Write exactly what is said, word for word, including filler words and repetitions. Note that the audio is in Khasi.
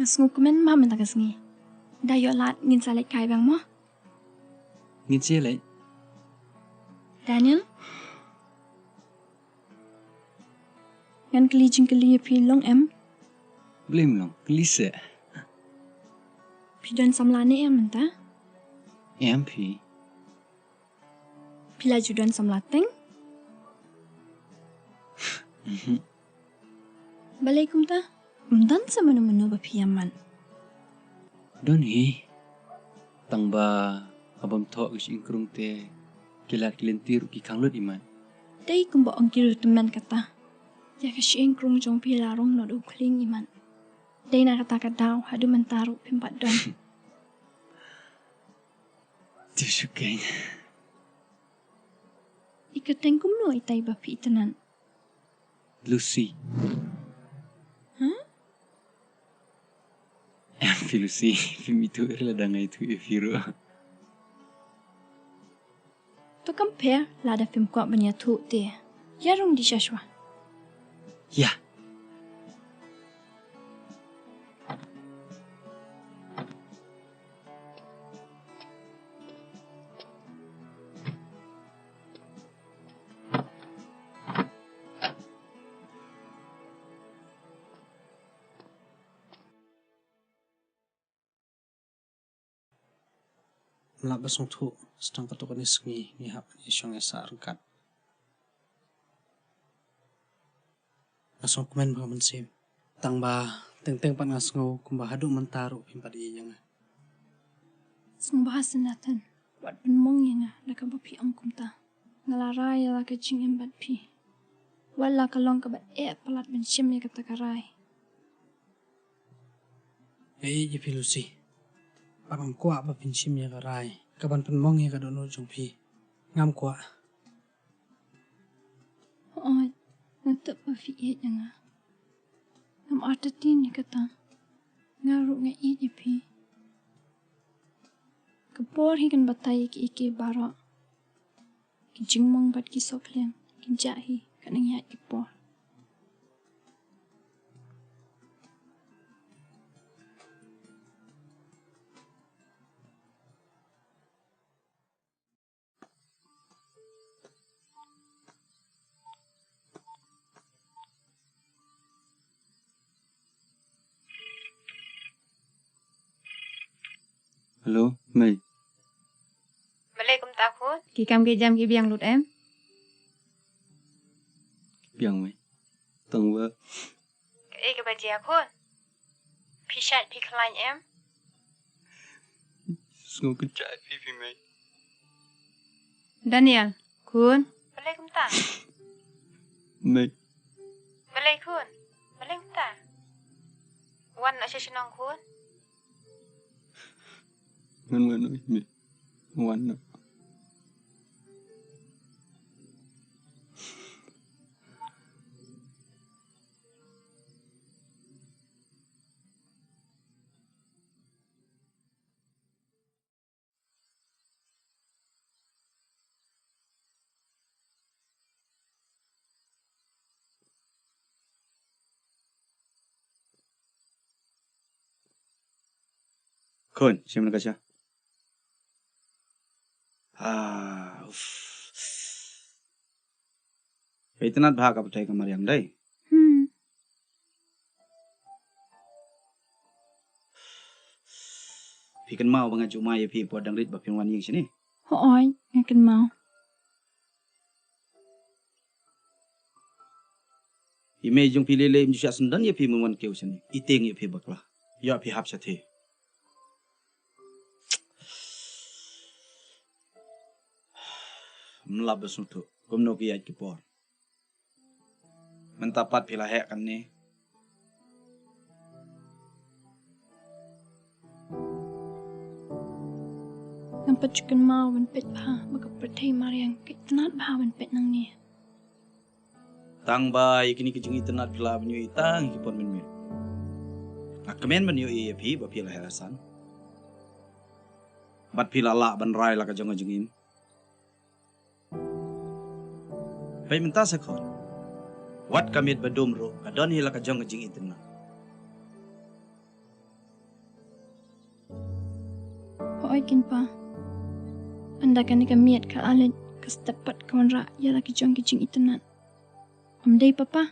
Sngew kmen ma mynta ka sngi. Da ïoh lad ngin sa leit kai biang mo. Ngin sa leit. Daniel? Ngan kylli jingkylli ïa phi long em? Balei ym long, kylli seh. Phi don samla ne em mynta? Em phi. Phi la ju don samla teng? Mhm. Balei kumta? Ym don sa mano mano ba phi ïa man. Don hi. Tang ba haba ym thoh ka shyieng krung te ki lad ki lynti ruh ki khang lut imat. Dei kumba ong ki riewtymmen kata. Ïa ka shyieng krung jong phi la rong noh da u khlieng imat. Dei na kata ka daw haduh mynta ruh phim pat don. Te shu keiñ. I kyrteng kumno itai ba phi itynnad? Lucy. Huh? Em phi Lucy, phim ithuh ruh lada nga ithuh ïa phi ruh. To kam pher, lada phim kwah ban ïathuh te ïa rung di sha shuwa. Ïa. Mlap ba sngewthuh, sa tang katto katne sngi ngi hap ban ïashong ïasah ryngkat. Nga sngewkmen bha mynsiem. Tang ba teng teng pat nga sngew kumba haduh mynta ruh phim pat ïeit ïa nga. Sngewbha Sanatan, wat pynmong ïa nga da kaba phi ong kumta. Nga la rai ïa la ka jingim bad phi. Wat la ka long kaba eh palat ban shim ïa kata ka rai. Nga ïeit ïa phi Lucy. Bad ngam kwah ba phin shim ïa ka rai kaban pynmong ïa ka dohnud jong phi. Ngam kwah. Hooid, nga tip ba phi ïeit ïa nga. Ngam artatien ïa kata. Nga ruh nga ïeit ïa phi. Ka por hi kan batai ïa kiei kiei baroh. Ki jingmong bad ki sohkhlieng kin jah hi, kan nang ïaid ki por. Hello, Mei. Balei kumta khun? Ki kam ki jam ki biang lut em? Ki biang Mei. Tang ba. Kaei kaba jia khun? Phi shait phi khlaiñ em? Sngew kynjah ïa phi phi Mei. Daniel, khun. Balei kumta? Mei. Balei khun? Balei kumta? Wan noh sha shnong khun. Ngan wan noh Mei. Wan noh. Khun, shim la ka sha. Ah, uff. Phi itynnad bha ka pyrthei ka mariang dei. Hmm. Phi kynmaw ba nga ju mai ïa phi por dang rit ba phin wan ïing shane? Hooid, nga kynmaw. I mei jong phi lei lei im ju shah syndon ïa phi mynwan kiew shane. I tieng ïa phi bakla. Ïa phi hap shatei. Mlap ba sngewthuh kumno ki ïaid ki por. Mynta pat phi la heh kane. Ngam pat ju kynmaw ban peit bha ba ka pyrthei mariang ka itynnad bha ban peit nangne. Tang ba ïa kine ki jingitynnad phi lah ban ïohi tang ïa ki por mynmiet. Nga kmen ban ïohi ïa phi ba phi la heh la san. Bad phi la lah ban rai la ka jong ka jingim. Peit mynta sa khun. Wat ka miet ba dum ruh ka don hi la ka jong ka jingitynnad. Bai kin pa. Ynda kane ka miet ka la leit, ka step pat ka wanrah ïa la ki jong ki jingitynnad. Ym dei papa.